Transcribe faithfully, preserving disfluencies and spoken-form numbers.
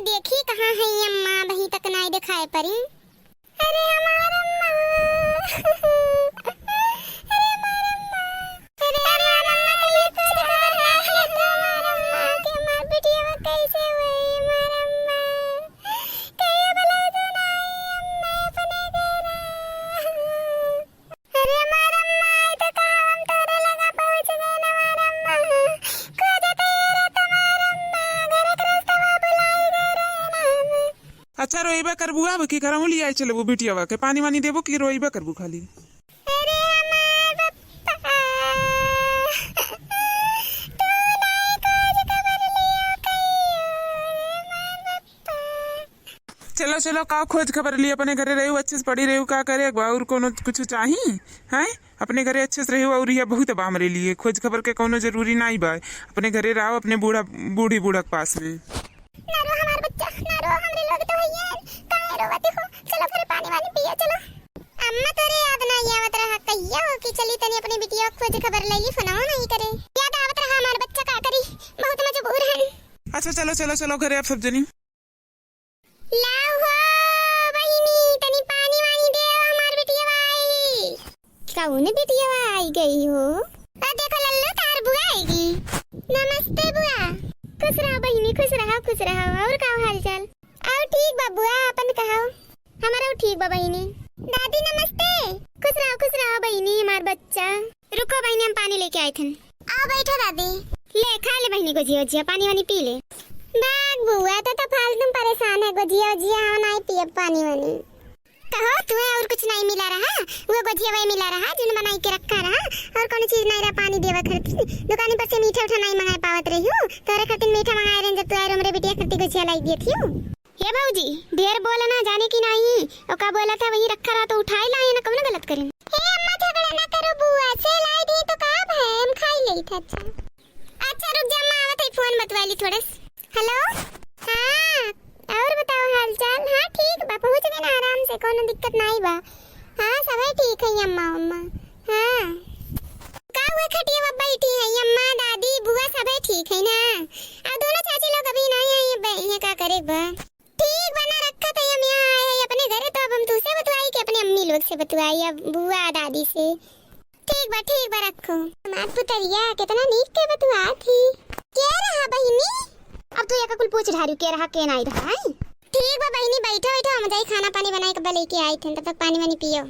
देखी कहाँ है अम्मा, अबहीं तक नाई देखाए परी। अरे हमार अम्मा, अरे हमार अम्मा, अरे हमार अम्मा, कहियो कुछ खबर ना है तो हमार अम्मा के, हमार बिटिया कैसे हुई हमार अम्मा? कहियो भला तो नाई अम्मा अपने घर। अरे हमार अम्मा, ई तो का हम तोरे लगा पहुँच गए ना हमार अम्मा। खोजत रहे तुम्हार अम्मा, घर के रस्तवा भुलाई गए रहे ना हम। अच्छा, रोइबा करबू अब कि घरहूँ लियाई चलबू बिटियावा के? पानी वानी देबू कि रोइबा करबू खाली? अरे हमार पप्पा, तू नाई खोज खबर लियो कहियो, अरे हमार पप्पा। चलो, चलो, का खोज खबर ली, अपने घरे रहू, अच्छे से पड़ी रहू, का करे, और कोनो कुछ चाही, हैं? अपने घरे अच्छे से रहू, और यह बहुत बा हमरे लिए, खोज खबर के कोनो जरूरी नाई बा। अपने घरे रहो, अपने बूढ़ा, बूढ़ी बूढ़ा के पास में। ना रो हमार बच्चा, ना रो, हमरे लोग तो हइये, काहे रोवत हो? चलो घरे पानी वानी पियो, चलो। अम्मा तोरे याद नाई आवत रहा, कहिया हो कि चली तनी अपने बिटिया खोज खबर ले ली, फोनवा नाई करे। याद आवत रहा हमार बच्चा, का करी, बहुत मजबूर है। अच्छा, चलो, चलो, चलो घरे आप सब जनी। लाओ हो बहिनी, तनी पानी वानी देव हमार बिटिया आई। कौन बिटिया आई गई हो? आ देखो लल्लू, तार बुआ आएगी। नमस्ते बुआ। खुश रहो बहिनी, खुश रहो, खुश रहो। और का हाल चाल? आओ ठीक बा बुआ, अपन कहो। हमारा ठीक बा बहिनी। दादी नमस्ते। खुश रहो, खुश रहो बहिनी, हमार बच्चा। रुको बहिनी, हम पानी लेके आए थे। आओ बैठो दादी। ले खा ले बहिनी गोजिया ओजिया, पानी वानी पी ले। भाग बुआ, तो, तो फालतू में परेशान है, गोजिया ओजिया हम नाई पियब पानी वानी। कहो तुम्हें और कुछ नाई मिला रहा? वो गोजिया वही मिला रहा जिन बनाई के रखा रहा, और कौन चीज नाई रहा पानी देवा खातिर? दुकानी पर से मीठा उठा नाई मंगाए पावत रही हूँ, तोरे खातिर मीठा मंगाए रहे जब तू आए हमरे बिटिया खातिर गोजिया लाई दिए थी। हे भौजी, ढेर बोल ना, जाने की नाई, ओका बोला था वही रखा रहा तो उठाए लाए ना, कौन गलत करें? हे अम्मा, झगड़ा ना करो बुआ से, लाई दी तो का भय, हम खाई लेई था। अच्छा, अच्छा रुक जा अम्मा, आवत है, फोन बतवा ली थोड़े से। हेलो, हाँ, और बताओ हाल चाल? हाँ ठीक बा, पहुँच गए ना आराम से, कोनो दिक्कत नाई बा। हाँ सबै ठीक है अम्मा उम्मा। हाँ का हुआ, खटिया पर बैठी है अम्मा दादी बुआ सबै ठीक है ना? आ दोनों चाची लोग अभी नाई आई, अब यहाँ का करे बा? ठीक बा ना, रखा तो हम यहाँ आए हैं अपने घरे, तो अब हम तुसे बतवाई कि अपने अम्मी लोग से बतवाई, अब बुआ दादी से। ठीक बा, ठीक बा, रखो। हमार पुतरिया कितना नीक के बतुआ थी। के रहा बहिनी? अब तू एक कुल पूछ ढारू के रहा, के नाई रहा है? ठीक बा बहिनी, बैठो बैठो, हम जाई खाना पानी बनाई के बा लेके आई थे, तब तक पानी वानी पियो।